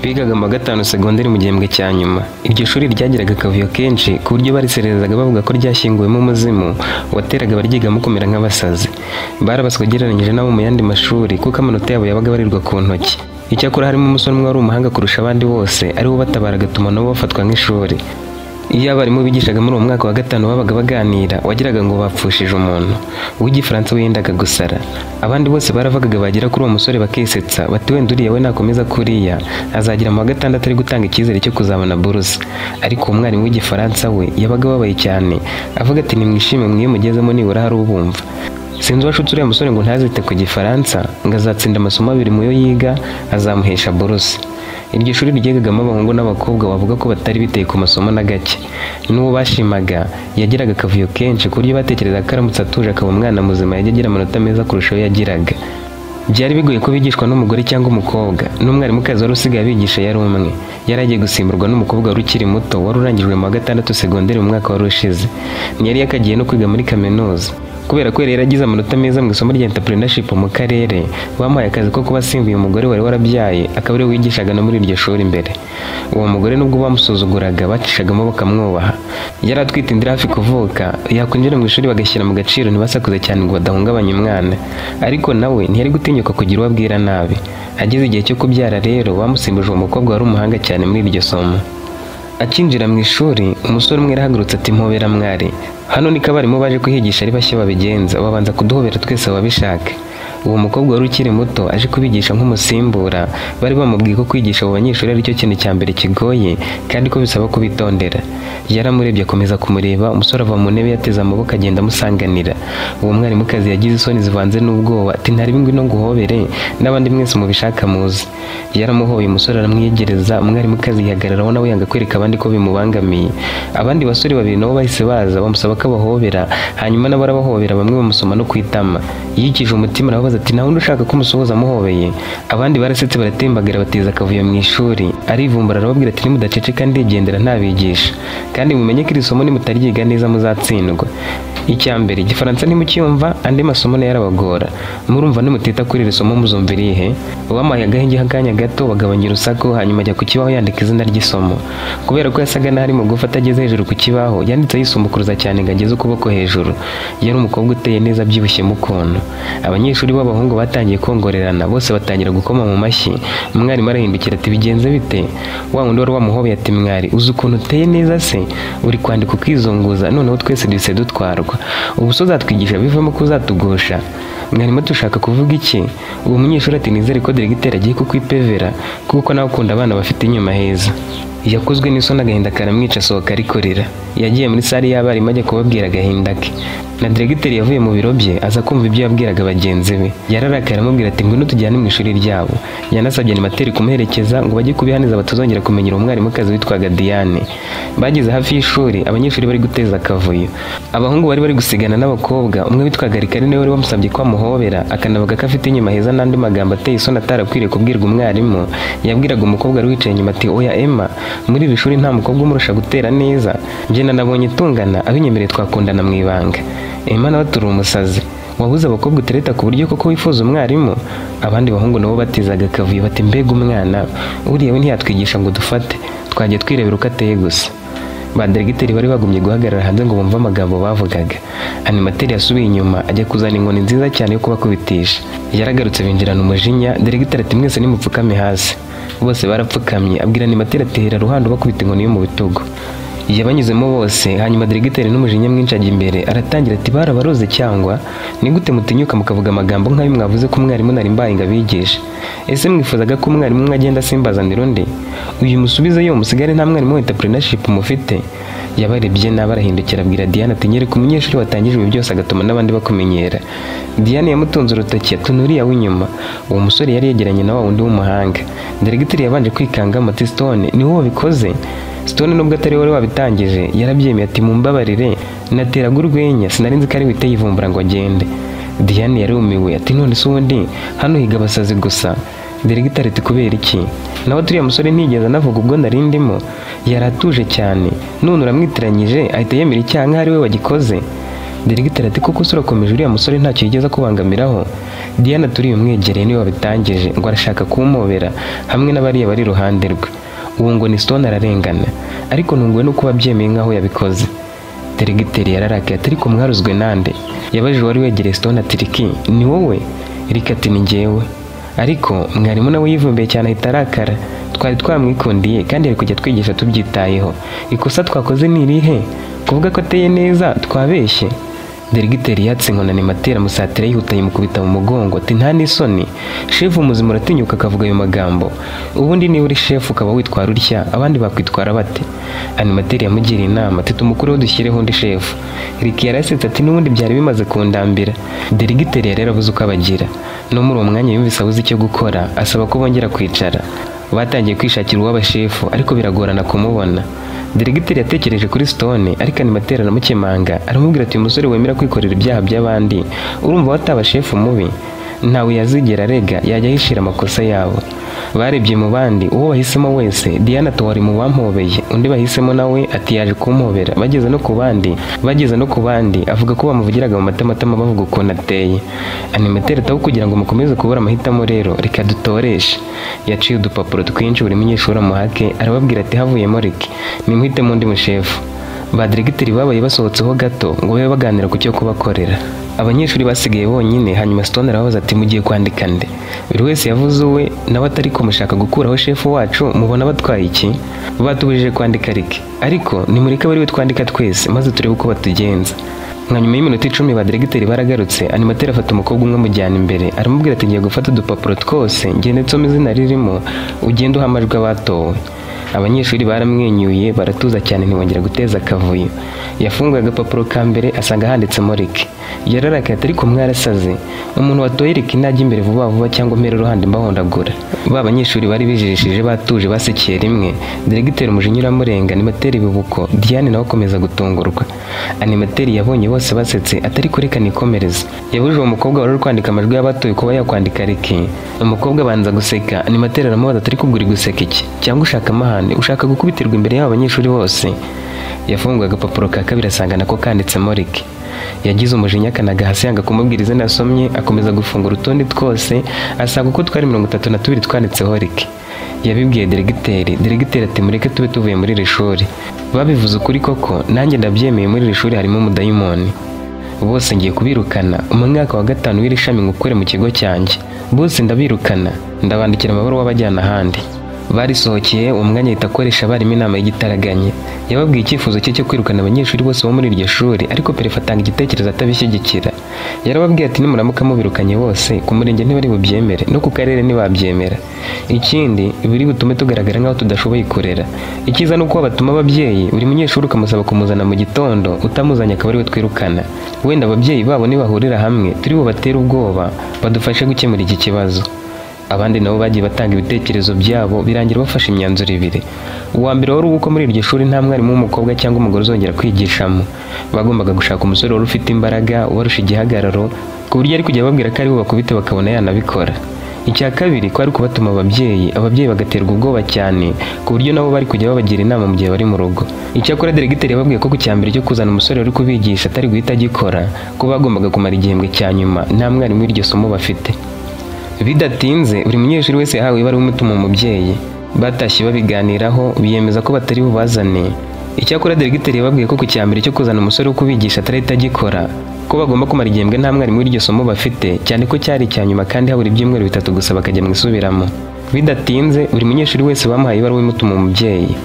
Bigaga mu wa gatanu segonderi mu gihembwe cya nyuma. Iryo shuri ryagiraga akavuyo kenshi ku buryo barisererezaga bavuga ko ryashyinguwemo umuzimu wateraga abaryigamo kumera nk'abasazi. Barabaswe ugereranyije n'abo mu yandi mashuri kuko amanota yabo yabaga abarirwa ku ntoki. Icyakora harimo umusore umwe wari umuhanga kurusha abandi bose, ari we ubatabara agatuma nabo bafatwa nk'ishuri. Iyo abarimu bigishaga muri uwo mwaka wa gatanu babaga baganira, wagiraga ngo bapfushije umuntu. Uw'igifaransa we yendaga gusara. Abandi bose baravagaga bagera kuri uwo musore bakisetsa, bati wenda uriya we nakomeza kuriya, azagera mu wa gatandatu ari gutanga icyizere cyo kuzabona buruse. Ariko uwo mwarimu w'igifaransa we yabaga ababaye cyane, avuga ati nimwishime mwe mugezemo nibura hari ubumva. Sinzi uwashutse uriya musore ngo ntazite ku gifaransa, ngo azatsinda amasomo abiri mu yo yiga, azamuhesha buruse. Iryo shuri ryigagamo abahungu n'abakobwa bavuga ko batari biteye ku masomo na gake. N'uwo bashimaga yagiraga akavuyo kenshi ku buryo batekerezaga ko aramutse atuje akaba umwana muzima yajya agira amanota meza kurusha ayo yagiraga. Byari bigoye ko bigishwa n'umugore cyangwa umukobwa, n'umwarimukazi wari usigaye abigisha yari umwe. Yari agiye gusimburwa n'umukobwa wari ukiri muto wari urangijwe mu wa gatandatu segonderi mu mwaka wari ushize. Ntiyari yakagiye no kwiga muri kaminuza. Kubera ko yari yaragize amanota meza mu isomo rya entrepreneurship mu karere, bamuhaye akazi ko kuba asimbuye umugore wari warabyaye, akaba ariwe wigishaga no muri iryo shuri imbere. Uwo mugore nubwo bamusuzuguraga, bacishagamo bakamwubaha. Yari atwite inda hafi kuvuka, yakwinjira mu ishuri bagashyira mu gaciro ntibasakuze cyane ngo badahungabanya umwana. Ariko nawe ntiyari gutinyuka kugira uwo abwira nabi. Ageze igihe cyo kubyara rero, bamusimbuje uwo mukobwa wari umuhanga cyane muri iryo somo. Akinjira mu ishuri, umusore umwe yarahagurutse ati mpobera mwari. Hano niko abarimu baje kuhigisha ari bashya babigenza, babanza kuduhobera twese ababishaka. Uwo mukobwa wari ukiri muto aje kubigisha nk'umusimbura, bari bamubwiye ko kwigisha abo banyeshuri ari cyo kintu cya mbere kigoye kandi ko bisaba kubitondera. Yaramurebye akomeza kumureba, umusore ava mu ntebe yateze amaboko agenda amusanganira. Uwo mwarimukazi yagize isoni zivanze n'ubwoba ati ntaribi ngwino nguhobere n'abandi mwese mubishaka muze. Yaramuhoye umusore aramwiyegereza, umwarimukazi yihagararaho nawe yanga kwereka abandi ko bimubangamiye. Abandi basore babiri nabo bahise baza bamusaba ko abahobera, hanyuma nabo arabahobera bamwe bamusoma no ku itama. Yikije umutima arababaza ati nta wundi ushaka ko umusuhuza amuhobeye. Abandi barasetse baratembagara bateza akavuyo mu ishuri. Arivumbura arababwira ati nimudaceceka ndigendera ntabigisha, kandi mumenye ko iri somo nimutaryiga neza muzatsindwa. Icya mbere igifaransa ntimucyumva, andi masomo nayo arabagora. Murumva nimutita kuri iri somo muzumva irihe? Bamuhaye agahenge k'akanya gato bagabanya urusaku, hanyuma ajya ku kibaho yandika izina ry'isomo. Kubera ko yasaga n'aho ari mugufi atageze hejuru ku kibaho, yanditse yisumbukuruza cyane ngo ageze ukuboko hejuru. Yari umukobwa uteye neza abyibushye mu kuntu. Abanyeshuri b'abahungu batangiye kongorerana, bose batangira gukoma mu mashyi. Umwarimu arahindukira ati bigenze bite? Wa wundi wari wamuhobeye ati mwari, uzi ukuntu uteye neza se? Uri kwandika ukizunguza, noneho twese duhise dutwarwa. Ubu se uzatwigisha bivamo ko uzatugusha? Mwarimu tushaka kuvuga iki? Uwo munyeshuri ati nizere ko diregiteri agiye kukwipevera kuko nawe ukunda abana bafite inyuma heza. Yakozwe n'isoni agahinda karamwica asohoka arikorera. Yagiye muri sale y'abarimu ajya kubabwira agahinda ke. Na diregiteri yavuye mu biro bye aza kumva ibyo yabwiraga bagenzi be. Yararakaye aramubwira ati ngwino tujyane mu ishuri ryabo. Yanasabye animateri kumuherekeza ngo bajye kubihaniza batazongera kumenyera umwarimukazi witwaga Diane. Bageze hafi y'ishuri abanyeshuri bari guteza akavuyo. Abahungu bari bari gusigana n'abakobwa, umwe witwaga Rikari niwe wari wamusabye ko amuhobera, akanavuga ko afite inyuma heza n'andi magambo ateye isoni atarakwiriye kubwirwa umwarimu. Yabwiraga umukobwa wari wicaye inyuma ati oya Emma, muri iri shuri nta mukobwa umurusha gutera neza, njye nabonye tungana, abinyemereye twakundana mu ibanga. Emma nawe turi umusazi, wabuze abakobwa utereta ku buryo koko wifuza umwarimu. Abandi bahungu nabo batezaga akavuyo bati mbega umwana, uriya we ntiyatwigisha ngo dufate, twagiye twirebera uko ateye gusa. Ba diregiteri bari bagumye guhagarara hanze ngo bumve amagambo bavugaga. Animateri yasubiye inyuma ajya kuzana inkoni nziza cyane yo kubakubitisha. Yaragarutse binjirana umujinya, diregiteri ati mwese nimupfukame hasi. Bose barapfukamye, abwira animateri ati hera ruhando bakubita inkoni yo mu bitugu. Yabanyuzemo bose, hanyuma diregiteri n'umujinya mwinshi ajya imbere aratangira ati barabaroze cyangwa ni gute mutinyuka mukavuga amagambo nk'ayo mwavuze ko umwarimu nari mbaye ngo abigishe? Ese mwifuzaga ko umwarimu umwe agenda asimbazanira undi? Uyu musubize yo musigare nta mwarimu wa entrepreneurship mufite. Yabarebye nabi arahindukira abwira Diane ati nyereka umunyeshuri watangije ibi byose agatuma n'abandi bakumenyera. Diane yamutunze urutoki ati nuriya w'inyuma. Uwo musore yari yegeranye na wa wundi w'umuhanga. Diregiteri yabanje kwikanga ati Stone ni wowe wabikoze? Stone nubwo atari wari wabitangije yarabyemeye ati mumbabarire nateraga urwenya sinari nzi ko ari witeye ivumbura ngo agende. Diane yarumiwe ati none se ubundi hano higa abasazi gusa. Diregiteri ati kubera iki? Nawe turiya musore ntigeze anavuga ubwo nari ndimo, yari atuje cyane, none uramwitiranyije ahita yemera icyaha nk'aho ari we wagikoze. Diregiteri ati koko se urakomeje, uriya musore ntacyo yigeze akubangamiraho? Diana turi umwegereye niwe wabitangije, ngo arashaka kumpobera hamwe n'abariya bari iruhande rwe. Uwo ngo ni Stone ararengana, ariko ntunguwe no kuba abyemeye nk'aho yabikoze. Diregiteri yararakaye ati ariko mwaruzwe nande? Yabajije uwari wegereye Stone ati Ricky ni wowe? Ricky ati ni njyewe. Ariko mwarimu nawe yivumbuye cyane ahita arakara. Twari twamwikundiye kandi yari kujya twigisha tubyitayeho. Ikosa twakoze ni irihe? Kuvuga ko ateye neza twabeshye? Diregiteri yatse inkoni animateri amusatira yihuta yimukubita mu mugongo ati nta n'isoni, shefu muzima uratinyuka akavuga ayo magambo? Ubundi niba uri shefu ukaba witwara utya, abandi bakwitwara bate? Animateri yamugiriye inama ati tumukureho dushyireho undi shefu. Ricky yarasetse ati n'ubundi byari bimaze kundambira. Diregiteri yari yarabuze uko abagira, no muri uwo mwanya yumvise abuze icyo gukora, asaba ko bongera kwicara. Batangiye kwishakira uw'abashefu ariko biragorana kumubona. Diregiteri yatekereje kuri Stone ariko animateri aramukemanga aramubwira ati uyu musore wemera kwikorera ibyaha by'abandi urumva wataba shefu mubi? Ntawe yazigera arega, yajya ahishira amakosa yabo. Barebye mu bandi uwo bahisemo wese, Diana wari mu bampobeye, undi bahisemo nawe ati yaje kumpobera. Bageze no ku bandi avuga ko bamuvugiraga mu matamatama bavuga ukuntu ateye. Animateri ataho kugira ngo mukomeze kubura amahitamo rero reka dutoreshe. Yaciye udupapuro twinshi buri munyeshuri amuhake, arababwira ati havuyemo Ricky, nimuhitemo undi mushefu. Ba diregiteri babaye basohotseho gato ngo babe baganira ku cyo kubakorera. Abanyeshuri basigaye bonyine, hanyuma Stone arababaza ati mugiye kwandika nde? Buri wese yavuze uwe, nawe atari kumushaka gukuraho shefu wacu, mubona batwaye iki? Batubujije kwandika Ricky, ariko nimureke bari we twandika twese maze turebe uko batugenza. Nka nyuma y'iminota 10 ba diregiteri baragarutse, animateri afata umukobwa umwe amujyana imbere, aramubwira ati ngiye gufata udupapuro twose ngende nsome izina ririmo, ugende uha amajwi abatowe. Abanyeshuri baramwenyuye baratuza cyane ntibongera guteza akavuyo. Yafunguye agapapuro ka mbere asanga handitsemo Ricky. Yararakaye ariko mwarasaze, umuntu watoye Ricky najya imbere vuba vuba cyangwa mpere uruhande mbahondagura. Ba banyeshuri bari bijijishije batuje basekeye rimwe. Diregiteri umujinya uramurenga, animateri ibibuko, Diane nawe akomeza gutungurwa. Animateri yabonye bose basetse atari kureka nikomereza. Yabujije uwo mukobwa wari uri kwandika amajwi y'abatoye kuba yakwandika Ricky. Umukobwa abanza guseka, animateri aramubaza atari kubwira guseka iki cyangwa ushaka amahane, ushaka gukubitirwa imbere y'aba banyeshuri bose? Yafunguye agapapuro ka kabiri asanga nako kanditsemo Ricky. Yagize umujinya akanaga hasi yanga kumubwira izina asomye, akomeza gufungura utundi twose asanga uko twari 32 twanditseho Ricky. Yabibwiye diregiteri, diregiteri ati mureke tube tuvuye muri iri shuri. Babivuze ukuri koko, nanjye ndabyemeye, muri iri shuri harimo umudayimoni. Bose ngiye kubirukana, umwaka wa 5 w'iri shami ngukure mu kigo cyanjye. Bose ndabirukana, ndabandikira amabaruwa bajyana ahandi. Barisohokeye uwo mwanya ahita akoresha abarimu inama y'igitaraganya. Yababwiye icyifuzo cye cyo kwirukana abanyeshuri bose bo muri iryo shuri, ariko perefe atanga igitekerezo atabishyigikira. Yarababwiye ati nimuramuka mubirukanye bose, ku murenge ntibari bubyemere, no ku karere ntibabyemera. Ikindi biri butume tugaragara nk'aho tudashoboye kurera. Icyiza ni uko batuma ababyeyi, buri munyeshuri ukamusaba kumuzana mu gitondo, utamuzanye akaba ari we twirukana. Wenda ababyeyi babo nibahurira hamwe, turi bubatere ubwoba, badufashe gukemura iki kibazo. Abandi nabo bagiye batanga ibitekerezo byabo, birangira bafashe imyanzuro ibiri. Uwa mbere wari uko muri iryo shuri nta mwarimu w'umukobwa cyangwa umugore uzongera kwigishamo. Bagombaga gushaka umusore wari ufite imbaraga, ubarusha igihagararo, ku buryo ari kujya babwira ko ari bo bakubite bakabona yanabikora. Icya kabiri kwari kubatuma ababyeyi, ababyeyi bagaterwa ubwoba cyane, ku buryo nabo bari kujya babagira inama mu gihe bari mu rugo. Icyakora diregiteri yababwiye ko ku cya mbere cyo kuzana umusore wari kubigisha atari guhita agikora, ko bagombaga kumara igihembwe cya nyuma nta mwarimu w'iryo somo bafite. Bidatinze buri munyeshuri wese yahawe ibaruwa imutuma umubyeyi. Batashye babiganiraho biyemeza ko batari bubazane. Icyakora diregiteri yababwiye ko ku cya mbere cyo kuzana umusore wo kubigisha atarahita agikora, ko bagomba kumara igihembwe nta mwarimu w'iryo somo bafite, cyane ko cyari icya nyuma kandi habura ibyumweru 3 gusa bakajya mu isubiramo. Bidatinze buri munyeshuri wese bamuhaye ibaruwa imutuma umubyeyi.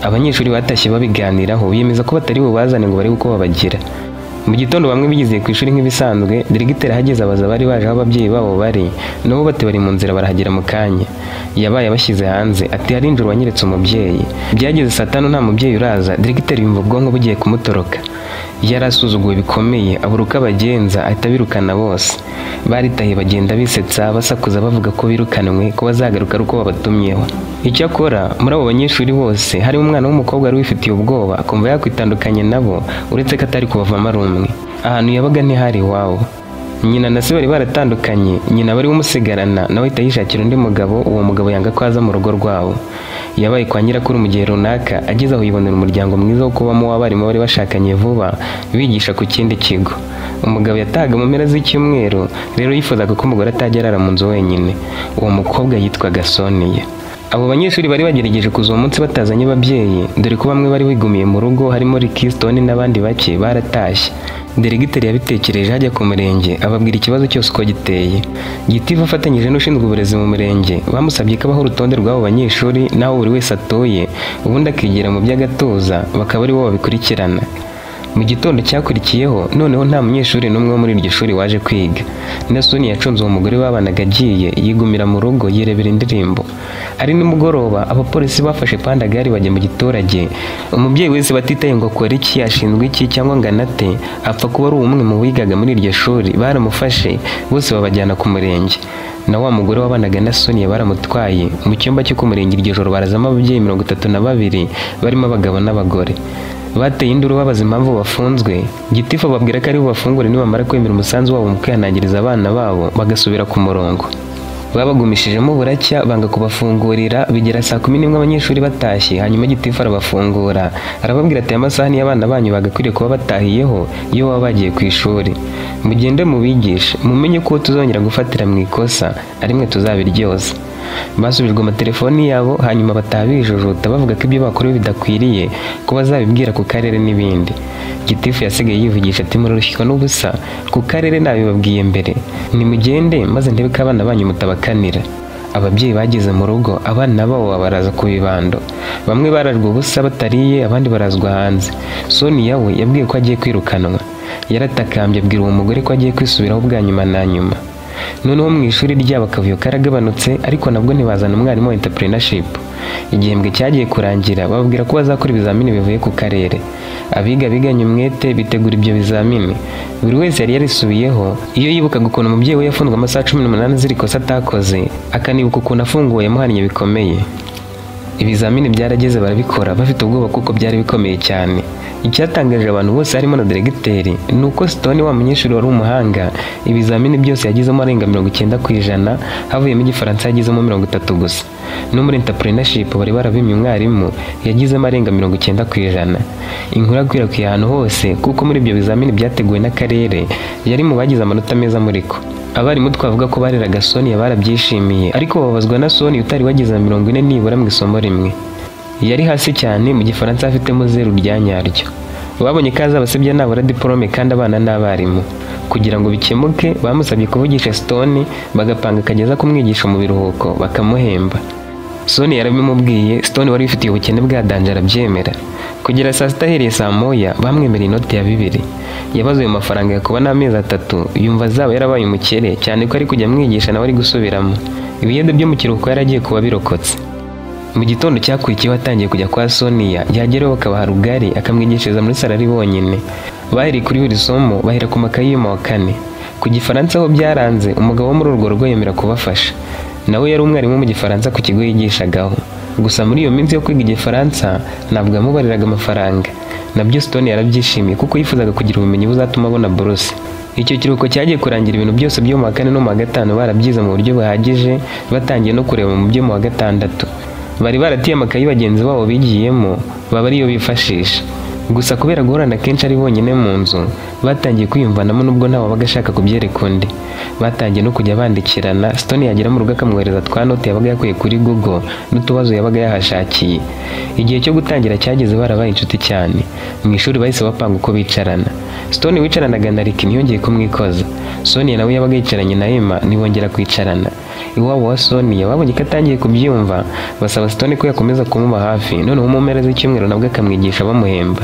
Abanyeshuri batashye babiganiraho biyemeza ko batari bubazane ngo barebe uko babagira. Mu gitondo bamwe bigize ku ishuri nk'ibisanzwe, diregiteri ahageze abaza bari baje aho ababyeyi babo bari, nabo bati bari mu nzira barahagera mu kanya. Yabaye abashyize hanze ati hari injoro wanyeretse umubyeyi. Byageze saa 5 nta mubyeyi uraza, diregiteri yumva ubwonko bugiye kumutoroka. Yarasuzuguwe bikomeye, abura uko abagenza ahita abirukana bose. Baritahiye bagenda bisetsa basakuza bavuga ko birukanwe, ko bazagaruka ari uko babatumyeho. Icyakora muri abo banyeshuri bose harimo umwana w'umukobwa wari wifitiye ubwoba, akumva yakwitandukanya nabo, uretse ko atari kubavamo ari umwe. Ahantu yabaga ntihari iwabo. Nyina na se bari baratandukanye, nyina bari umusigarana nawe ahita yishakira undi mugabo, uwo mugabo yanga ko aza mu rugo rwabo. Yabaye kwa nyirakuru mu gihe runaka, ageze aho yibonera umuryango mwiza wo kubamo w'abarimu bari bashakanye vuba, bigisha ku kindi kigo. Umugabo yatahaga mu mpera z'icyumweru, rero yifuzaga ko umugore atajya arara mu nzu wenyine. Uwo mukobwa yitwaga Sonia. Abo banyeshuri bari bagerageje kuza uwo munsi batazanye ababyeyi, dore ko bamwe bari bigumiye mu rugo harimo Ricky, Stone n'abandi bake baratashye. Deregiteri yabitekereje ajya ku murenge ababwira ikibazo cyose uko giteye. Gitifu afatanyije n'ushinzwe uburezi mu murenge bamusabye ko abaha urutonde rw'abo banyeshuri n'aho buri wese atuye, ubundi akigira mu by'agatuza bakaba ari bo babikurikirana. Mu gitondo cyakurikiyeho noneho nta munyeshuri n'umwe wo muri iryo shuri waje kwiga. Na Sonia yacunze uwo mugore babanaga agiye, yigumira mu rugo yirebera indirimbo. Ari nimugoroba abapolisi bafashe pandagari bajya mu giturage. Umubyeyi wese batitaye ngo akora iki, ashinzwe iki cyangwa ngo anate, apfa kuba ari umwe mu bigaga muri iryo shuri, baramufashe bose babajyana ku murenge. Na wa mugore wabanaga na Sonia baramutwaye mu cyumba cyo ku murenge. Iryo joro barazamo ababyeyi 32 barimo abagabo n'abagore. Bateye induru babaza impamvu bafunzwe. Gitifu babwira ko ari bubafungure nibamara kwemera umusanzu wabo mu kwihanangiriza abana babo bagasubira ku murongo. Babagumishijemo buracya banga kubafungurira, bigera saa 11 abanyeshuri batashye, hanyuma Gitifu arabafungura arababwira ati amasaha niyo abana banyu bagakwiriye kuba batahiyeho iyo baba bagiye ku ishuri. Mugende mubigishe, mumenye ko tuzongera gufatira mu ikosa ari mwe tuzabiryoza. Basubijwe amatelefoni yabo hanyuma bataha bijujuta bavuga ko ibyo bakorewe bidakwiriye, ko bazabibwira ku karere n'ibindi. Gitifu yasigaye yivugisha ati murarushywa n'ubusa, ku karere nabibabwiye mbere, nimugende maze ndebe ko abana banyu mutabakanira. Ababyeyi bageze mu rugo abana babo babaraza ku bibando, bamwe barajwe ubusa batariye, abandi barazwa hanze. Sonia we yabwiye ko agiye kwirukanwa, yaratakambye abwira uwo mugore ko agiye kwisubiraho bwa nyuma na nyuma. Noneho mu ishuri ryabo akavuyo karagabanutse, ariko nabwo ntibazana umwarimu wa entrepreneurship. Igihembwe cyagiye kurangira bababwira ko bazakora ibizamini bivuye ku karere. Abiga biganye umwete bitegura ibyo bizamini. Buri wese yari yarisubiyeho iyo yibukaga ukuntu umubyeyi we yafunzwe amasaha 18 azira ikosa atakoze, akanibuka ukuntu afunguwe yamuhannye bikomeye. Ibizamini byarageze barabikora bafite ubwoba kuko byari bikomeye cyane. Icyatangaje abantu bose harimo na deregiteri ni uko Stone wa munyeshuri wari umuhanga ibizamini byose yagizemo arenga 90%, havuyemo igifaransa yagizemo 30 gusa. No muri entrepreneurship bari barabimye umwarimu yagizemo arenga 90%. Inkuru yakwirakwiye ahantu hose kuko muri ibyo bizamini byateguwe n'akarere yari mu bagize amanota meza muri ko. Abarimu twavuga ko bareraga Sonia barabyishimiye, ariko babazwa na Sonia utari wagize 40 nibura mu isomo rimwe. Yari hasi cyane mu gifaransa afitemo 0 rya nyaryo. Babonye ko azabasebya nabura diplome kandi abana n'abarimu. Kugira ngo bikemuke bamusabye kuvugisha Stone bagapanga akageza kumwigisha mu biruhuko bakamuhemba. Sonia yarabimubwiye, Stone wari wifitiye ubukene bwa danje arabyemera. Kugera saa 6 ahereye saa 1 bamwemereye inoti ya 2. Yabaze ayo mafaranga yakuba n'amezi 3 yumva azaba yarabaye umukire cyane ko ari kujya amwigisha nawe ari gusubiramo. Ibiyede byo mu kiruhuko yaragiye kuba birokotse. Mu gitondo cyakurikiyeho atangiye kujya kwa Sonia, yageraho bakabaha rugari akamwigishiriza muri salari bonyine. Bahereye kuri buri somo bahera ku makayi yo mu wa 4. Ku gifaransa ho byaranze, umugabo wo muri urwo rugo yemera kubafasha. Nawe yari umwarimu mu gifaransa ku kigo yigishagaho. Gusa muri iyo minsi yo kwiga igifaransa ntabwo yamubariraga amafaranga. Nabyo Stone yarabyishimiye kuko yifuzaga kugira ubumenyi buzatuma abona buruse. Icyo kiruhuko cyagiye kurangira ibintu byose byo mu wa 4 no mu wa 5 barabyize mu buryo buhagije, batangiye no kureba mu byo mu wa 6. Bari baratiye amakayi bagenzi babo bigiyemo baba ariyo bifashisha. Gusa kubera guhorana kenshi ari bonyine mu nzu, batangiye kwiyumvanamo nubwo ntawe wabaga ashaka kubyereka undi. Batangiye no kujya bandikirana, Stone yagera mu rugo akamwohereza twa note yabaga yakuye kuri Google n'utubazo yabaga yahashakiye. Igihe cyo gutangira cyageze barabaye inshuti cyane. Mu ishuri bahise bapanga uko bicarana. Stone wicaranaga na Ricky ntiyongeye kumwikoza. Sonia nawe yabaga yicaranye na Emma ntibongera kwicarana. Iwabo wa Sonia babonye ko atangiye kubyumva, basaba Stone ko yakomeza kumuba hafi, noneho mu mpera z'icyumweru nabwo akamwigisha bamuhemba.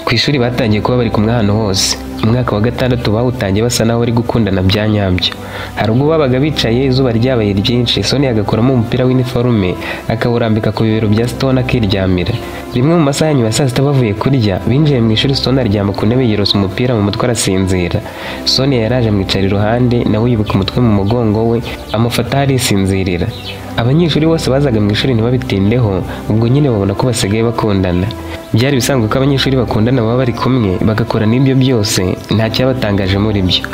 Ku ishuri batangiye kuba bari kumwe ahantu hose. Umwaka wa 6 bawutangiye basa naho bari gukundana bya nyabyo. Hari ubwo babaga bicaye izuba ryabaye ryinshi, Sonia agakuramo umupira w'iniforume akawurambika ku bibero bya Stone akiryamira. Rimwe mu masaha ya nyuma ya saa 6 bavuye kurya, binjiye mu ishuri Stone aryama ku ntebe yorosa umupira mu mutwe arasinzira. Sonia yaraje amwicara iruhande, nawe yubika umutwe mu mugongo we, amufata arisinzirira. Abanyeshuri bose bazaga mu ishuri ntibabitindeho, ubwo nyine babona ko basigaye bakundana. Byari bisanzwe ko abanyeshuri bakundana baba bari kumwe bagakora n'ibyo byose, nta cyabatangaje muri byo.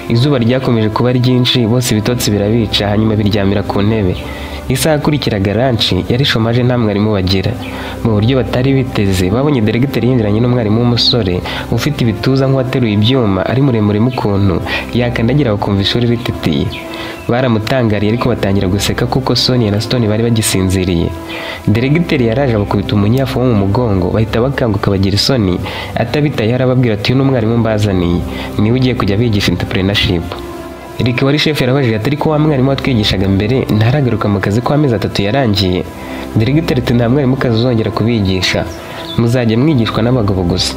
Izuba ryakomeje kuba ryinshi, bose ibitotsi birabica, hanyuma biryamira ku ntebe. Isaha akurikiraga lunch yari chômage, nta mwarimu bagira. Mu buryo batari biteze, babonye deregiteri yinjiranye n'umwarimu w'umusore ufite ibituza nk'uwateruye ibyuma, ari muremure mu kuntu yakandagira bakumva ishuri rititiye. Baramutangariye ariko batangira guseka kuko Sonia na Stone bari bagisinziriye. Deregiteri yaraje abakubita umunyafu wo mu mugongo, bahita bakanguka bagira isoni. Atabitayeho arababwira ati: "Uyu ni umwarimu mbazaniye, niwe ugiye kujya abigisha entrepreneurship." Eric wari chef yarabajije ati: "Ariko wa mwarimu watwigishaga mbere ntaragaruka mu kazi ko amezi 3 yarangiye?" Deregiteri ati: "Nta mwarimu kazi uzongera kubigisha, muzajya mwigishwa n'abagabo gusa,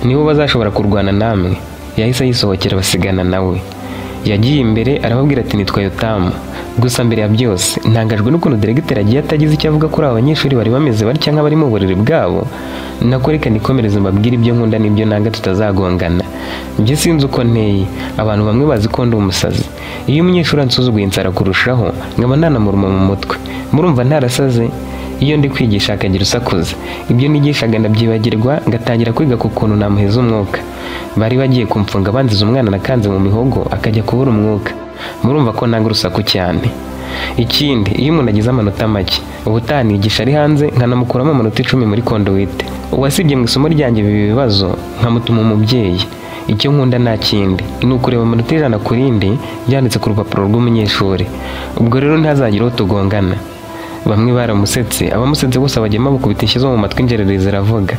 nibo bazashobora kurwana namwe." Yahise yisohokera basigana nawe. Yagiye imbere arababwira ati: "Nitwa Yotamu. Gusa mbere ya byose ntangajwe n'ukuntu deregiteri agiye atagize icyo avuga kuri aba banyeshuri bari bameze batya nk'abari mu buriri bwabo. Nako reka nikomereze mbabwire ibyo nkunda n'ibyo nanga tutazagongana. Njye sinzi uko nteye, abantu bamwe bazi ko ndi umusazi. Iyo umunyeshuri ansuzuguye nsara kurushaho, nkaba nanamuruma mu mutwe. Murumva ntarasaze? Iyo ndi kwigisha akagira usakuza, ibyo nigishaga ndabyibagirwa, ngatangira kwiga ku kuntu namuheza umwuka. Bari bagiye kumfunga banziza umwana nakanze mu mihogo akajya kubura umwuka. Murumva ko nanga urusaku cyane. Ikindi, iyo umuntu agize amanota make, ubutaha nigisha ari hanze nkanamukuramo amanota 10 muri conduite. Uwasibye mu isomo ryanjye ibi bibazo nkamutuma umubyeyi. Icyo nkunda nta kindi ni ukureba amanota 100 ku rindi yanditse ku rupapuro rw'umunyeshuri. Ubwo rero ntihazagire uwo tugongana." Bamwe baramusetse, abamusetse bose abagema bakubita inshyi zo mu matwi, injereri ziravuga.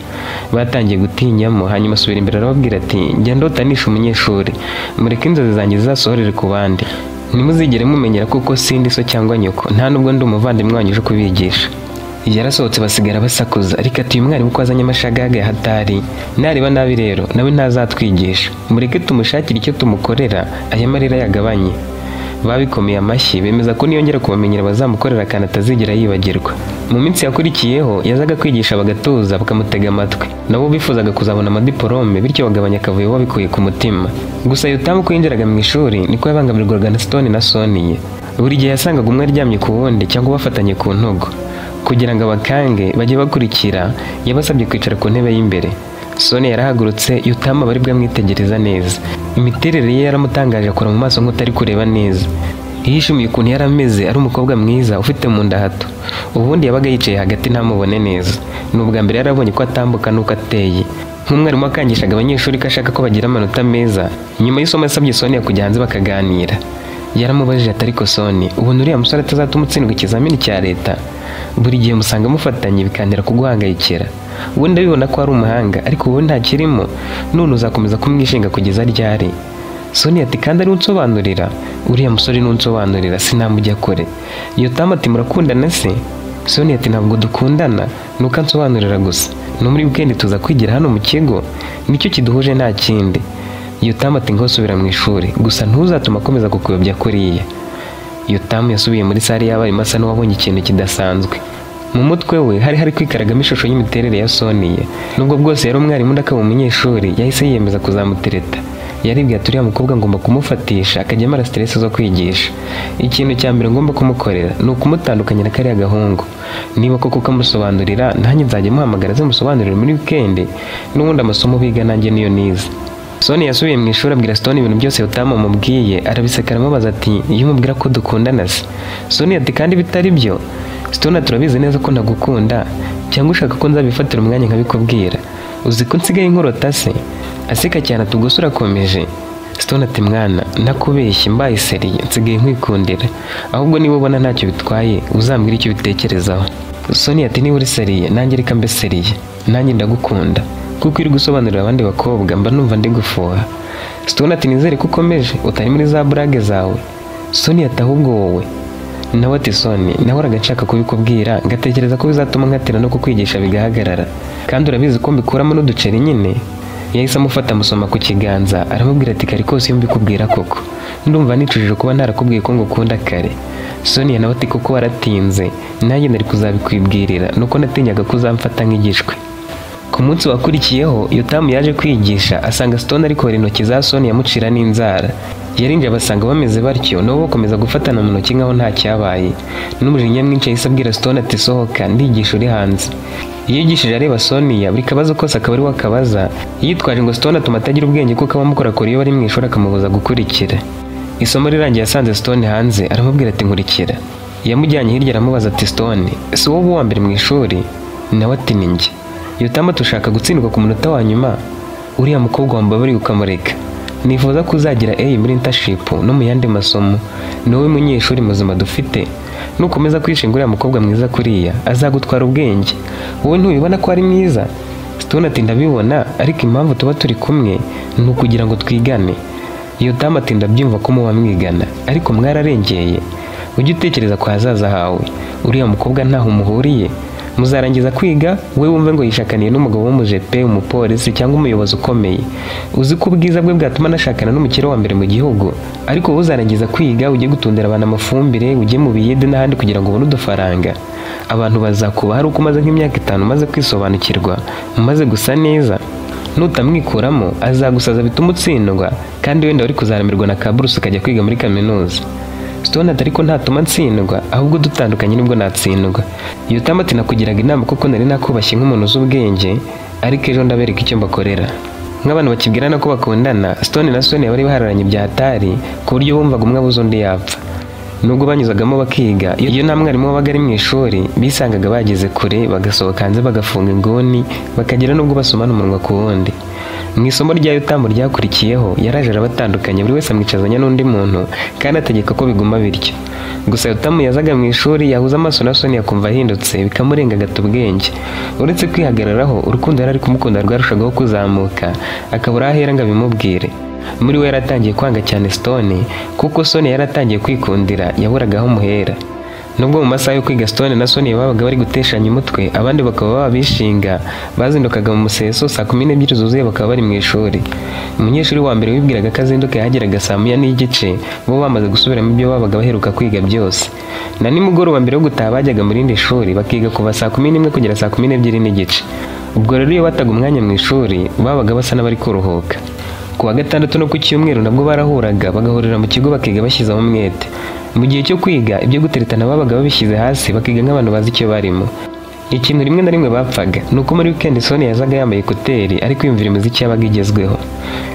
Batangiye gutinyamo, hanyuma asubira imbere arababwira ati: "Njya ndota nishe umunyeshuri, mureke inzozi zanjye zizasohorere ku bandi. Ntimuzigere mumenyera kuko sindi so cyangwa nyoko, nta nubwo ndi umuvandimwe wanyu uje kubigisha." Yarasohotse basigara basakuza. Ariko ati: "Uyu mwarimu ko azanye amashagaga ya hatari, nareba nabi rero nawe ntazatwigisha. Mureke tumushakire icyo tumukorera aya marira yagabanye." Babikomeye amashyi, bemeza ko niyongera kubamenyera bazamukorera akantu atazigera yibagirwa. Mu minsi yakurikiyeho yazaga kwigisha bagatuza bakamutega amatwi. Nabo bifuzaga kuzabona amadiporome, bityo bagabanya akavuyo babikuye ku mutima. Gusa Yotamu uko yinjiraga mu ishuri niko yabangamirwaga na Stone na Sonia. Buri gihe yasangaga umwe aryamye ku wundi cyangwa bafatanye ku ntugu. Kugira ngo abakange bajye bakurikira, yabasabye kwicara ku ntebe y'imbere. Sonia yarahagurutse, Yotamu aba aribwo amwitegereza neza. Imiterere ye yaramutangaje, akora mu maso nk'utari kureba neza. Yishimiye ukuntu yari ameze, ari umukobwa mwiza ufite mu nda hato. Ubundi yabaga yicaye hagati ntamubone neza. Ni ubwa mbere yarabonye ko atambuka n'uko ateye. Nk'umwarimu wakangishaga abanyeshuri ko ashaka ko bagira amanota meza, nyuma y'isomo yasabye Sonia kujya hanze bakaganira. Yaramubajije ati: "Ariko Sonia, ubona uriya musore atazatuma utsindwa ikizamini cya leta? Buri gihe musanga mufatanye bikantera kuguhangayikira. Ubundi ndabibona ko ari umuhanga, ariko wowe ntakirimo, none uzakomeza kumwishinga kugeza ryari?" Sonia ati: "Kandi ari unsobanurira, uriya musore nunsobanurira sinamujya kure." Yotamu ati: "Murakundana se?" Sonia ati: "Ntabwo dukundana, nuko ansobanurira gusa. No muri weekend tuza kwigira hano mu kigo, nicyo kiduhuje nta kindi." Yotamu ati: "Ngaho subira mu ishuri, gusa ntuzatuma akomeza kukuyobya kuriya." Yotamu yasubiye muri sale y'abarimu asa n'uwabonye ikintu kidasanzwe. Mu mutwe we hari hari kwikaragamo ishusho y'imiterere ya Sonia. Nubwo bwose yari umwarimu undi akaba umunyeshuri, yahise yiyemeza kuzamutereta. Yaribwiye ati: "Uriya mukobwa ngomba kumufatisha akajya amara stress zo kwigisha. Ikintu cya mbere ngomba kumukorera ni ukumutandukanya na kariya gahungu. Niba koko kamusobanurira, nanjye nzajya muhamagara aze musobanurire muri weekend, n'ubundi amasomo biga nanjye niyo nize." Sonia yasubiye mu ishuri abwira Stone ibintu byose Yotamu amubwiye, arabiseka aramubaza ati: "Iyo umubwira ko dukundana se?" Sonia ati: "Kandi bitari byo." Stone ati: "Urabizi neza ko ntagukunda, cyangwa ushaka ko nzabifatira umwanya nkabikubwira? Uzi ko nsigaye nkurota se?" Aseka cyane ati: "Ubwo se urakomeje?" Stone ati: "Mwana, nakubeshye mbaye sérieux, nsigaye nkwikundira. Ahubwo niba ubona ntacyo bitwaye uzambwira icyo ubitekerezaho." Sonia ati: "Niba uri sérieux nanjye reka mbe sérieux, nanjye ndagukunda, kuko uri gusobanurira abandi bakobwa mba numva ndi gufuha." Stone ati: "Nizere ko ukomeje utari muri za blague zawe." Sonia ati: "Ahubwo wowe." Nawe ati: "Soni, nahoraga nshaka kubikubwira, ngatekereza ko bizatuma nkatira no kukwigisha bigahagarara, kandi urabizi ko mbikuramo n'uduceri nyine." Yahise amufata amusoma ku kiganza, aramubwira ati: "Kare kose iyo mbikubwira koko, ndumva nicujije kuba ntarakubwiye ko ngukunda kare." Sonia nawe ati: "Koko waratinze, nanjye nari kuzabikwibwirira, nuko natinyaga ko uzamfata nk'igishwi." Ku munsi wakurikiyeho Yotamu yaje kwigisha asanga Stone ari kora intoki za Sonia amucira n'inzara. Yarinjiye abasanga bameze batyo, nabo bakomeza gufatana mu ntoki nkaho nta cyabaye. N'umujinya mwinshi yahise abwira Stone ati: "Sohoka, ndigisha uri hanze." Yigishije areba Sonia buri kabazo kose akaba ari we akabaza, yitwaje ngo Stone atuma atagira ubwenge kuko aba amukorakora iyo bari mu ishuri akamubuza gukurikira. Isomo rirangiye asanze Stone hanze aramubwira ati nkurikira. Yamujyanye hirya aramubaza ati Stone, si wowe uwa mbere mu ishuri? Nawe ati ni njye. Yotamu tushaka gutsindwa ku munota wa nyuma, uriya mukobwa wambabariye ukamureka. Nifuza ko uzagira A muri internship no mu yandi masomo. Ni wowe munyeshuri muzima dufite. Nukomeza kwishinga uriya mukobwa mwiza kuriya, azagutwara ubwenge. Wowe ntubibona ko ari mwiza? Stone ati ndabibona, ariko impamvu tuba turi kumwe ni ukugira ngo twigane. Yotamu ati ndabyumva ko muba mwigana, ariko mwararengeye. Ujye utekereza ku hazaza hawe. Uriya mukobwa ntaho muhuriye. Muzarangiza kwiga we wumve ngo yishakaniye n'umugabo w'umujepe, umupolisi cyangwa umuyobozi ukomeye. Uzi ko ubwiza bwe bwatuma anashakana n'umukire wa mbere mu gihugu. Ariko wowe uzarangiza kwiga ujye gutundira abantu amafumbire, ujye mu biyede n'ahandi kugira ngo ubone udufaranga. Abantu bazakuba hari uko umaze nk'imyaka 5 umaze kwisobanukirwa, umaze gusa neza. Nutamwikuramo azagusaza bituma utsindwa, kandi wenda wari kuzaramirwa na kaburusi ukajya kwiga muri kaminuza. Stone ati ariko ntatuma ntsindwa, ahubwo dutandukanye nibwo natsindwa. Yotamu ati nakugiraga inama kuko nari nakubashye nk'umuntu uzi ubwenge, ariko ejo ndabereka icyo mbakorera. Nk'abantu bakibwirana ko bakundana, Stone na Sonia bari bahararanye bya hatari ku buryo bumvaga umwe abuze undi yapfa. Nubwo banyuzagamo bakiga, iyo nta mwarimu wabaga ari mu ishuri, bisangaga bageze kure, bagasohoka hanze bagafunga inguni, bakagera nubwo basomana umunwa ku wundi. Mu isomo rya Yotamu ryakurikiyeho, yaraje arabatandukanya, buri wese amwicazanya n'undi muntu, kandi ategeka ko biguma bityo. Gusa Yotamu yazaga mu ishuri, yahuza amaso na Sonia akumva ahindutse, bikamurenga agata ubwenge. Uretse kwihagararaho, urukundo yari ari kumukunda rwarushagaho kuzamuka, akabura aho ahera ngo abimubwire. Muri we yaratangiye kwanga cyane Stone, kuko Sonia yaratangiye kwikundira, yaburaga aho muhera. Nubwo mu masaha yo kwiga Stone na Sonia babaga bari guteshanya umutwe, abandi bakaba babishinga, bazindukaga mu museso saa 12 zuzuye bakaba bari mu ishuri. Umunyeshuri wa mbere wibwiraga ko azinduka yahageraga saa 1:15, bo bamaze gusubiramo ibyo babaga baheruka kwiga byose. Na nimugoroba mbere yo gutaha bajyaga mu rindi shuri bakiga kuva saa 11 kugera saa 12:30. Ubwo rero iyo bataga umwanya mu ishuri babaga basa n'abari kuruhuka. Ku wa gatandatu no ku cyumweru nabwo barahuraga bagahurira mu kigo bakiga bashyizeho umwete. Mu gihe cyo kwiga ibyo guteretana babaga babishyize hasi bakiga nk'abantu bazi icyo barimo. Ikintu rimwe na rimwe bapfaga ni uko muri weekend Sonia yazaga yambaye ekuteri ari kwiyumvira imiziki yabaga igezweho.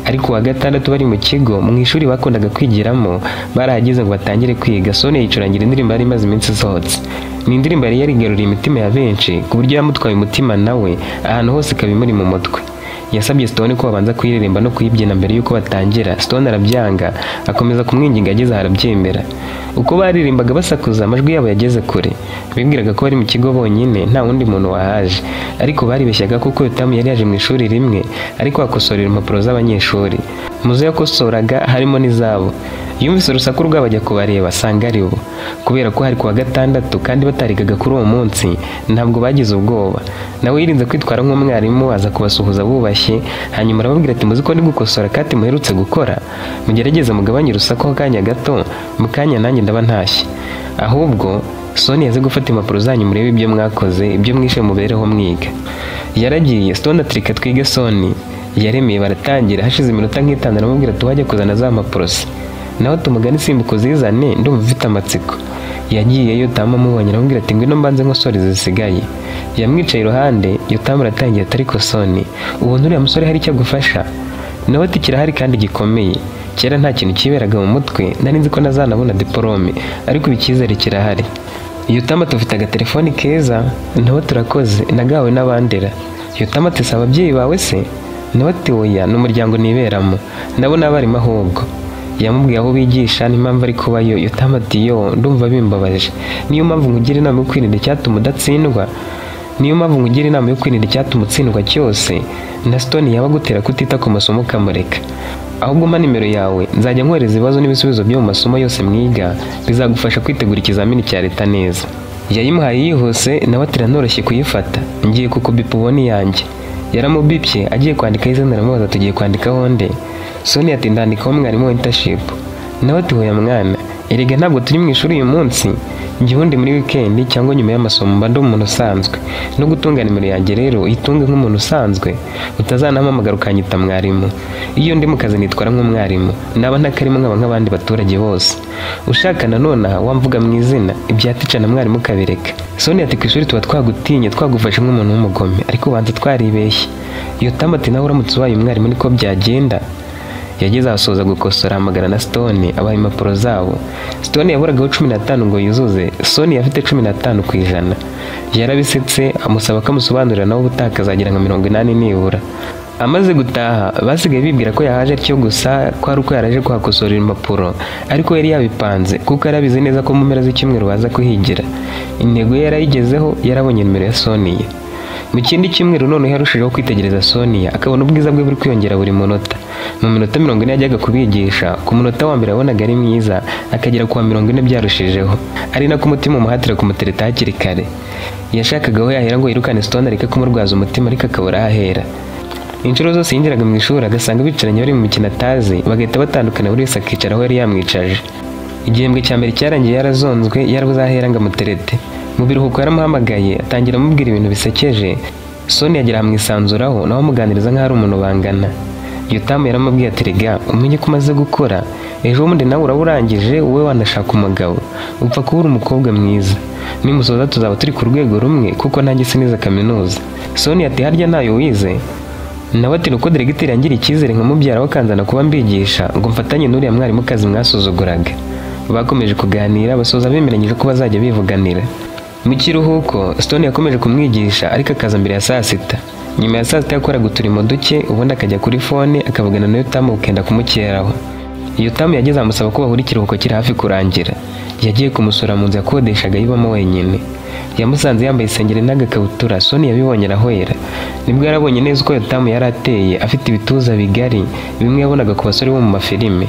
Ariko wa gatandatu bari mu kigo mu ishuri bakundaga kwigiramo, barahageze ngo batangire kwiga, Sonia yicurangira indirimbo yari imaze iminsi isohotse. Ni indirimbo yari yarigaruriye imitima ya benshi ku buryo yamutwaye umutima nawe ahantu hose ikaba imuri mu mutwe. Yasabye Stone ko babanza kuyiririmba no kuyibyina mbere yuko batangira. Stone arabyanga, akomeza kumwinginga ageze arabyemera. Uko baririmbaga basakuza amajwi yabo yageze kure. Bibwiraga ko bari mu kigo bonyine nta wundi muntu wahaje, ariko baribeshyaga kuko Yotamu yari yaje mu ishuri rimwe ariko akosorera impapuro z'abanyeshuri. Muzo yakosoraga harimo n'izabo. Yumvise urusaku rwabo ajya kubareba asanga ari bo. Kubera ko hari kuwa gatandatu kandi batarigaga kuri uwo munsi, ntabwo bagize ubwoba. Nawe yirinze kwitwara nk'umwarimu aza kubasuhuza bubashye, hanyuma arababwira ati muzi ko ndi gukosora kati muherutse gukora, mugerageze mugabanye urusaku ho kanya gato, mu kanya nanjye ndaba ntashye. Ahubwo Sonia yaze gufata impapuro zanyu murebe ibyo mwakoze, ibyo mwishe mubereho mwiga. Yaragiye, Stone ati reka twige Soni. Yaremeye baratangira, hashize iminota nk'itanu aramubwira ati wajya kuzana za mpapuro se. Naho tumugane simbuka uzizane ndumva ufite amatsiko. Yagiye Yotamu amubonye aramubwira ati ngwino mbanze nkosore zisigaye. Yamwicaye iruhande, Yotamu aratangira ati ariko Soni, ubona uriya musore hari icyo agufasha? Nawe ati kirahari kandi gikomeye. Kera nta kintu kiberaga mu mutwe, nari nzi ko nazanabona diporome, ariko ubu icyizere kirahari. Yotamu ati ufite agatelefoni keza? Nawe turakoze, nagawe n'abandera. Yotamu ati si ababyeyi bawe se? Nawe ati oya, ni umuryango niberamo, nabo n'abarimu ahubwo. Yamubwiye aho bigisha n'impamvu ari kubayo. Yotamu ati yo ndumva bimbabaje, niyo mpamvu nkugira inama yo kwirinda icyatuma udatsindwa, niyo mpamvu nkugira inama yo kwirinda icyatuma utsindwa cyose, na Stone yaba agutera kutita ku masomo ukamureka. Ahubwo mpa nimero yawe nzajya nkohereza ibibazo n'ibisubizo byo mu masomo yose mwiga, bizagufasha kwitegura ikizamini cya leta neza. Yayimuhaye yihuse, nawe ati iranoroshye kuyifata, ngiye kukubipa ubone iyanjye. Yaramubipye agiye kwandikaho izina aramubaza tugiye kwandikaho nde? Sonia ati ndandikaho mwarimu wa internship. Nawe ati hoya mwana, erega ntabwo turi mu ishuri uyu munsi. Njye ubundi muri weekend cyangwa nyuma y'amasomo mba ndi umuntu usanzwe. No gutunga nimero yanjye rero uyitunge nk'umuntu usanzwe, utazanampamagara ukanyita mwarimu. Iyo ndi mu kazi nitwara nk'umwarimu, naba ntakarimo nkaba nk'abandi baturage bose. Ushaka nanone aha wamvuga mu izina, ibya tica na mwarimu ukabireka. Sonia ati ku ishuri tuba twagutinye, twagufashe nk'umuntu w'umugome, ariko ubanza twaribeshye. Yotamu ati nawe uramutse ubaye umwarimu niko byagenda. Yageze ahasoza gukosora ahamagara na Stone abaha impapuro zabo. Stone yaburagaho 15 ngo yuzuze, Sonia afite 15%. Yarabisetse amusaba ko amusobanurira nawe ubutaha akazagira nka 80 nibura. Amaze gutaha basigaye bibwira ko yahaje atyo gusa, ko ari uko yaraje kuhakosorera impapuro, ariko yari yabipanze kuko yarabizi neza ko mu mpera z'icyumweru baza kuhigira. Intego ye yarayigezeho, yarabonye nimero ya Sonia. Mu kindi cyumweru noneho yarushijeho kwitegereza Sonia, akabona ubwiza bwe buri kwiyongera buri munota. Mu minota 40 yajyaga kubigisha, ku munota wa mbere yabonaga ari mwiza, akagera ku wa 40 byarushijeho. Ari nako umutima umuhatira kumutereta hakiri kare. Yashakaga aho yahera ngo yirukane Stone areke kumurwaza umutima, ariko akabura aho ahera. Inshuro zose yinjiraga mu ishuri agasanga bicaranye bari mu mikino atazi, bagahita batandukana buri wese akicara aho yari yamwicaje. Igihembwe cya mbere cyarangiye yarazonzwe, yarabuze aho ahera ngo amuterete. Mu biruhuko yaramuhamagaye atangira amubwira ibintu bisekeje. Sonia agera amwisanzuraho nawe amuganiriza nk'aho ari umuntu bangana. Yotamu yaramubwiye ati rega umenye ko umaze gukora, ejo bundi nawe uraba urangije, wowe wanashaka umugabo, upfa kuba uri umukobwa mwiza, nimusoza tuzaba turi ku rwego rumwe kuko nanjye sinize kaminuza. Sonia ati harya ntayo wize? Nawe ati nuko diregiteri yangiriye icyizere nkamubyara akanzana kuba mbigisha ngo mfatanye n'uriya mwarimukazi mwasuzuguraga. Bakomeje kuganira basoza bemeranyije ko bazajya bivuganira. Mu kiruhuko Stone yakomeje kumwigisha ariko akaza mbere ya saa sita. Nyuma ya saa sita yakoraga uturimo duke, ubundi akajya kuri fone akavugana na Yotamu bukenda kumukeraho. Yotamu yageze amusaba ko bahura ikiruhuko kiri hafi kurangira. Yagiye kumusura mu nzu yakodeshaga yibamo wenyine. Yamusanze yambaye isengeri n'agakabutura. Sonia yabibonye arahwera. Nibwo yarabonye neza uko Yotamu yari ateye, afite ibituza bigari, bimwe yabonaga ku basore bo mu mafilime.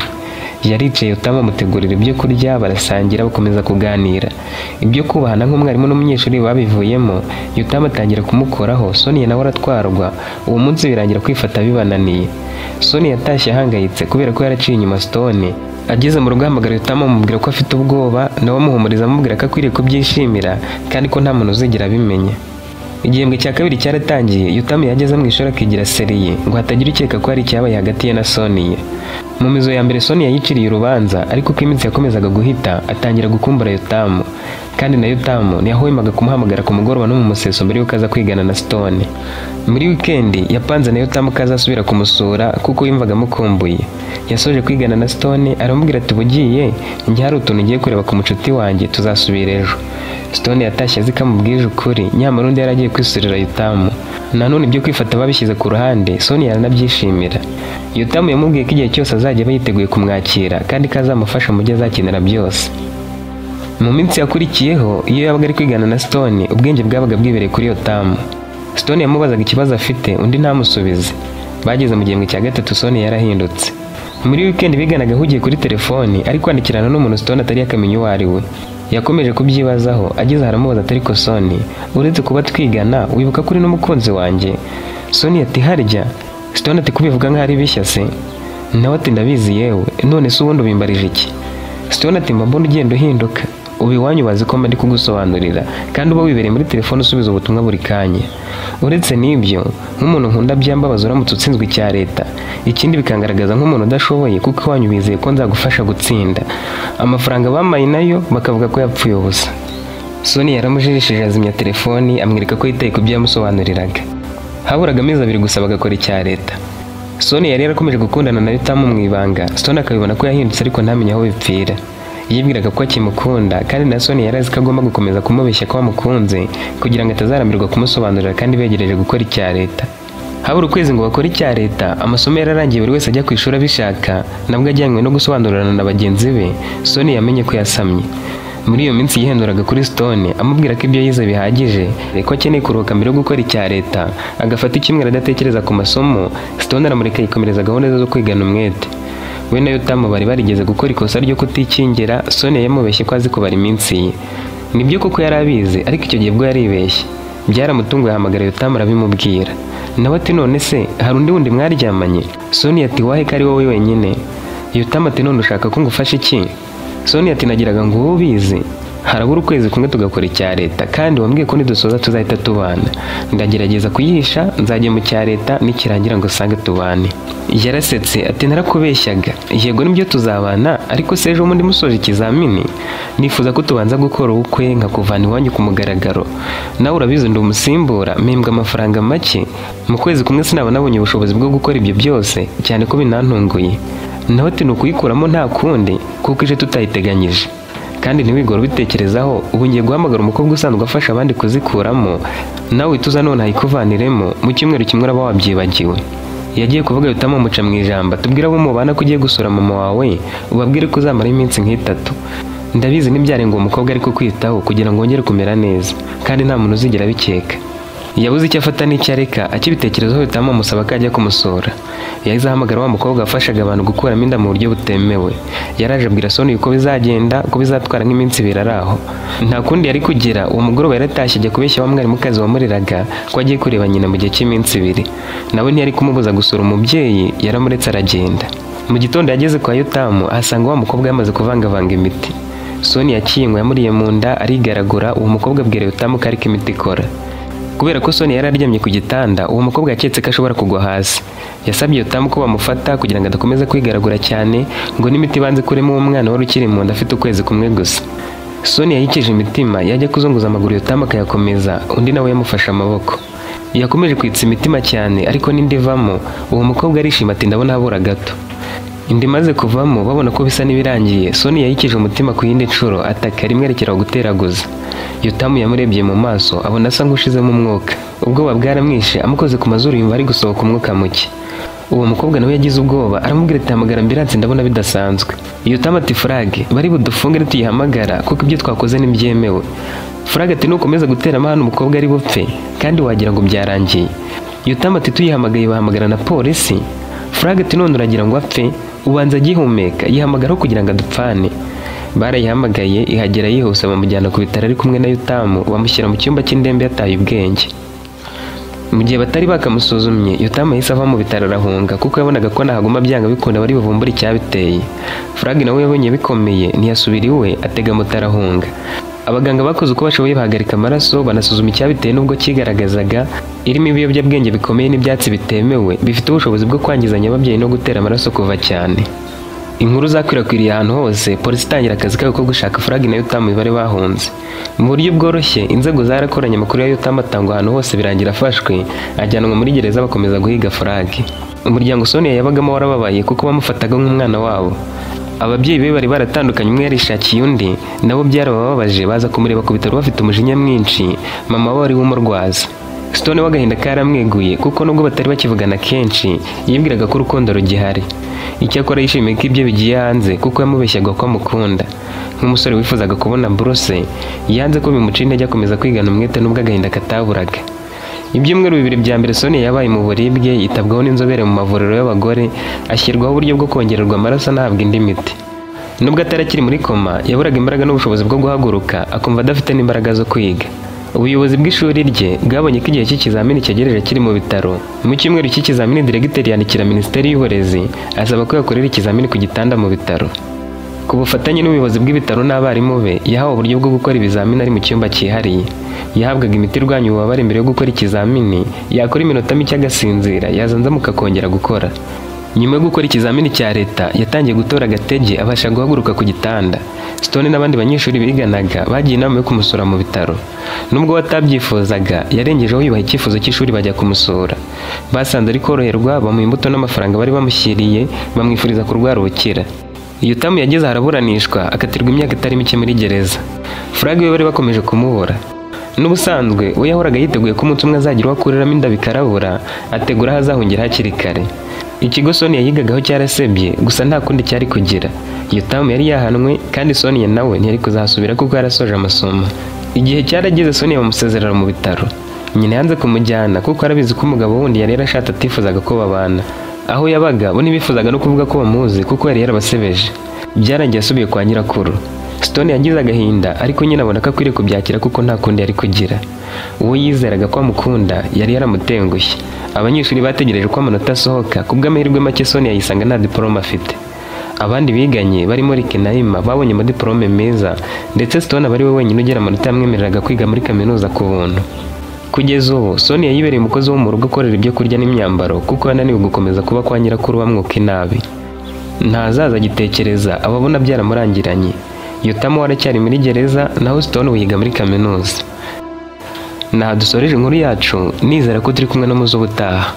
Yaricaye Yotamu amutegurira ibyo kurya, barasangira bakomeza kuganira. Ibyo kubahana nk'umwarimu n'umunyeshuri babivuyemo, Yotamu atangira kumukoraho, Sonia nawe aratwarwa. Uwo munsi birangira kwifata bibananiye. Sonia yatashye ahangayitse kubera ko yaraciye inyuma Stone. Ageze mu rugo ahamagara Yotamu amubwira ko afite ubwoba, nawe amuhumuriza amubwira ko akwiriye kubyishimira kandi ko nta muntu uzigera abimenya. Igihembwe cya kabiri cyaratangiye, Yotamu yageze mu ishuri akigira seriye ngo hatagira ukeka ko hari icyabaye hagati ye na Sonia. Mu mizo ya mbere Sonia yiciriye urubanza, ariko uko iminsi yakomezaga guhita atangira gukumbura Yotamu. Kandi na Yotamu ntiyahwemaga kumuhamagara ku mugoroba no mu museso mbere y'uko aza kwigana na Stone. Muri wikendi yapanze na Yotamu ko azasubira kumusura kuko yumvaga amukumbuye. Yasoje kwigana na Stone aramubwira ati bugiye, njye hari utuntu ngiye kureba ku mucuti wanjye, tuzasubira ejo. Stone yatashye azi ko amubwije ukuri, nyamara undi yari agiye kwisurira Yotamu. Nanone ibyo kwifata babishyize ku ruhande, Sonia yaranabyishimira. Yotamu yamubwiye ko igihe cyose azajya aba yiteguye kumwakira kandi ko azamufasha mu byo azakenera byose. Mu minsi yakurikiyeho, iyo yabaga ari kwigana na Stone, ubwenge bwabaga bwibereye kuri Yotamu. Stone yamubazaga ikibazo afite, undi ntamusubize. Bageze mu gihembwe cya gatatu Sonia yarahindutse. Muri weekend biganaga ahugiye kuri telefoni, ari kwandikirana n'umuntu Stone atari yakamenya uwo ari we. Yakomeje kubyibazaho, ageze aramubaza ati ariko Sonia, uretse kuba twigana, wibuka kuri n'umukunzi wanjye? Sonia ati harya? Stone ati kubivuga nk'aho ari bishya se? Nawe ati ndabizi yewe, none se ubundi ubimbarije iki? Stone ati mba mbona ugenda uhinduka. Ubu iwanyu bazi ko mba ndi kugusobanurira, kandi uba wibereye muri telefone usubiza ubutumwa buri kanya. Uretse n'ibyo, nk'umuntu nkunda byambabaza uramutse utsinzwe icya leta, ikindi bikangaragaza nk'umuntu udashoboye kuko iwanyu bizeye ko nzagufasha gutsinda. Amafaranga bamaye nayo bakavuga ko yapfuye ubusa. Sonia yaramujijishije azimya telefoni amwereka ko yitaye ku byo yamusobanuriraga. Haburaga amezi 2 gusa bagakora icya leta. Sonia yari yarakomeje gukundana na Yotamu mu ibanga, Stone akabibona ko yahindutse ariko ntamenye aho bipfira. Yibwiraga ko akimukunda, kandi na Sonia yari azi ko agomba gukomeza kumubeshya ko amukunze kugira ngo atazarambirwa kumusobanurira kandi begereje gukora icya leta. Habura ukwezi ngo bakore icya leta, amasomo yararangiye buri wese ajya ku ishuri abishaka, nabwo ajyanywe no gusobanurirana na bagenzi be, Sonia yamenye ko yasamye. Muri iyo minsi yihenduraga kuri Stone amubwira ko ibyo yize bihagije, ko akeneye kuruhuka mbere yo gukora icya leta, agafata icyumweru adatekereza ku masomo. Stone aramureka yikomereza gahunda ze zo kwigana umwete. We na Yotamu bari barigeze gukora ikosa ryo kutikingira, Sonia yamubeshye ko azi kubara iminsi ye. Nibyo koko yari abizi, ariko icyo gihe bwo yaribeshye. Byaramutunguye ahamagara Yotamu arabimubwira. Nawe ati none se hari undi wundi mwaryamanye? Sonia ati wahe ko ari wowe wenyine? Yotamu ati none ushaka ko ngufasha iki? Sonia ati nagiraga ngo wowe ubizi. Harabura ukwezi kumwe tugakora icya leta, kandi wambwiye ko nidusoza tuzahita tubana. Ndagerageza kuyihisha, nzajya mu cya leta nikirangira ngo usange tubane. Yarasetse ati narakubeshyaga, yego nibyo tuzabana, ariko se ejo bundi musoje ikizamini nifuza ko tubanza gukora ubukwe nkakuvana iwanyu ku mugaragaro. Nawe urabizi ndi umusimbura, mpembwa amafaranga make, mu kwezi kumwe sinaba nabonye ubushobozi bwo gukora ibyo byose, cyane ko binantunguye. Nawe ati ni ukuyikuramo nta kundi, kuko ije tutayiteganyije. Kandi ntiwigore ubitekerezaho, ubu ngiye guhamagara umukobwa usanzwe afasha abandi kuzikuramo, nawe tuza none ayikuvaniremo, mu cyumweru kimwe uraba wabyibagiwe. Yagiye kuvuga Yotamu amuca mu ijambo, tubwire abo mubana ko ugiye gusura mama wawe, ubabwire ko uzamara iminsi nk'itatu. Ndabizi ntibyarenga uwo mukobwa ariko kwitaho kugira ngo wongere kumera neza, kandi nta muntu uzigera abikeka. Yabuze icyo afata n'icyo areka, akibitekerezaho Yotamu amusaba ko ajya kumusura. Yahise ahamagara wa mukobwa wafashaga abantu gukuramo inda mu buryo butemewe. Yaraje abwira Soni uko bizagenda, ko bizatwara nk'iminsi ibiri ari aho. Nta kundi yari kugira, uwo mugoroba yaratashye ajya kubeshya wa mwarimukazi wamureraga ko agiye kureba nyina mu gihe cy'iminsi ibiri. Nawe ntiyari kumubuza gusura umubyeyi, yaramuretse aragenda. Mu gitondo yageze kwa Yotamu ahasanga wa mukobwa yamaze kuvangavanga imiti. Soni yakinwe yamuriye mu nda arigaragura, uwo mukobwa abwira Yotamu ko ariko imiti ikora. Kubera ko Soni yari aryamye ku gitanda, uwo mukobwa yaketse ko ashobora kugwa hasi. Yasabye Yotamu ko bamufata kugira ngo adakomeza kwigaragura cyane, ngo n'imiti ibanze kuremo uwo mwana wari ukiri mu nda afite ukwezi kumwe gusa. Soni yayikije imitima, yajya kuzunguza amaguru Yotamu akayakomeza, undi nawe yamufashe amaboko. Yakomeje kwitsa imitima cyane, ariko n'indi ivamo, uwo mukobwa arishima ati ndabona habura gato. Indi imaze kuvamo babona ko bisa n'ibirangiye, Soni yayikije umutima ku yindi nshuro, ataka rimwe arekera guteraguza. Yotamu yamurebye mu maso, abona asa nk'ushizemo umwuka. Ubwoba bwaramwishe, amukoze ku mazuru yumva ari gusohoka umwuka muke. Uwo mukobwa nawe yagize ubwoba, aramubwira ati hamagara ambilanse ndabona bidasanzwe. Yotamu ati Frag, bari budufunge nituyihamagara kuko ibyo twakoze ntibyemewe. Frag ati nukomeza gutera amahane umukobwa ari bupfe, kandi wagira ngo byarangiye. Yotamu ati tuyihamagaye bahamagara na polisi. Frag ati none uragira ngo apfe, ubanza agihumeka, yihamagaraho kugira ngo adupfane. Barayihamagaye ihagera yihuse, bamujyana ku bitaro ari kumwe na Yotamu, bamushyira mu cyumba cy'indembe yataye ubwenge. Mu gihe batari bakamusuzumye, Yotamu yahise ava mu bitaro arahunga, kuko yabonaga ko nahaguma byanga bikunda bari buvumbure icyabiteye. Frag nawe yabonye bikomeye, ntiyasubira iwe, atega moto arahunga. Abaganga bakoze uko bashoboye bahagarika amaraso, banasuzuma icyabiteye nubwo kigaragazaga irimo ibiyobyabwenge bikomeye n'ibyatsi bitemewe, bifite ubushobozi bwo kwangizanya ababyeyi no gutera amaraso kuva cyane. Inkuru zakwirakwiriye ahantu hose, polisi itangira akazi kayo ko gushaka Frag na Yotamu bari bahunze. Mu buryo bworoshye, inzego zarakoranye amakuru ya Yotamu atangwa ahantu hose, birangira afashwe, ajyanwa muri gereza bakomeza guhiga Frag. Umuryango Sonia yabagamo warababaye kuko bamufataga nk'umwana wabo. Ababyeyi be bari baratandukanye, umwe yarishakiye undi, nabo byarabababaje baza kumureba ku bitaro bafite umujinya mwinshi, mama we wari umurwaza. Stone w'agahinda karamweguye kuko nubwo batari bakivugana kenshi, yibwiraga ko urukundo rugihari. Icyakora yishimiye ko ibyo bigiye hanze kuko yamubeshyaga ko amukunda. Nk'umusore wifuzaga kubona Bruce, yanze ko bimuca intege akomeza kwigana umwete nubwo agahinda kataburaga. Ibyumweru bibiri bya mbere Sonia yabaye mu buribwe, yitabwaho n'inzobere mu mavuriro y'abagore, ashyirwaho uburyo bwo kongererwa amaraso anahabwa indi miti. Nubwo atari akiri muri koma, yaburaga imbaraga n'ubushobozi bwo guhaguruka, akumva adafite n'imbaraga zo kwiga. Ubuyobozi bw'ishuri rye bwabonye ko igihe cy'ikizamini cyegereje kiri mu bitaro. Mu cyumweru cy'ikizamini diregiteri yandikira Minisiteri y'Uburezi asaba ko yakorera ikizamini ku gitanda mu bitaro. Ku bufatanye n'ubuyobozi bw'ibitaro n'abarimu be, yahawe uburyo bwo gukora ibizamini ari mu cyumba cyihariye. Yahabwaga imiti irwanya ububabare mbere yo gukora ikizamini, yakora iminota mike agasinzira, yazanzamuka akongera gukora. Nyuma yo gukora ikizamini cya leta, yatangiye gutora agatege abasha guhaguruka ku gitanda. Stone n'abandi banyeshuri biganaga bagiye inama yo kumusura mu bitaro. Nubwo batabyifuzaga, yarengejeho yubaha icyifuzo cy'ishuri bajya kumusura. Basanze ari koroherwa, bamuha imbuto n'amafaranga bari bamushyiriye, bamwifuriza kurwara ubukira. Yotamu yageze aharaburanishwa, akatirwa imyaka itari mike muri gereza. Frag we bari bakomeje kumubura. N'ubusanzwe we yahoraga yiteguye ko umunsi umwe azagira uwo akuriramo inda bikarabura, ategura aho azahungira hakiri kare. Ikigo Sonia yigagaho cyarasebye, gusa nta kundi cyari kugira. Yotamu yari yahanwe kandi Sonia nawe ntiyari kuzahasubira kuko yarasoje amasomo. Igihe cyarageze Sonia bamusezerera mu bitaro. Nyina yanze kumujyana kuko arabizi ko umugabo wundi yari yarashatse atifuzaga ko babana. Aho yabaga bo ntibifuzaga no kuvuga ko bamuzi kuko yari yarabasebeje. Byarangiye asubiye kwa nyirakuru. Stone yagize agahinda ariko nyina abona ko akwiriye kubyakira kuko nta kundi yari kugira. Uwo yizeraga ko amukunda yari yaramutengushye. Abanyeshuri bategereje ko amanota asohoka, kubw'amahirwe make Sonia yisanga nta diplome afite. Abandi biganye barimo Rick na Emma babonye amadiporome meza, ndetse Stone aba ari we wenyine ugira amanota yamwemereraga kwiga muri kaminuza ku buntu. Kugeza ubu Sonia yibereye umukozi wo mu rugo ukorera ibyo kurya n'imyambaro, kuko yananiwe gukomeza kuba kwa nyirakuru bamwuka inabi. Ntazaza agitekereza, aba abona byaramurangiranye. Yotamo aracyari muri gereza, naho Stone ubu yiga muri kaminuza. Naha dusoreje inkuru yacu, nizera ko turi kumwe no mu z'ubutaha.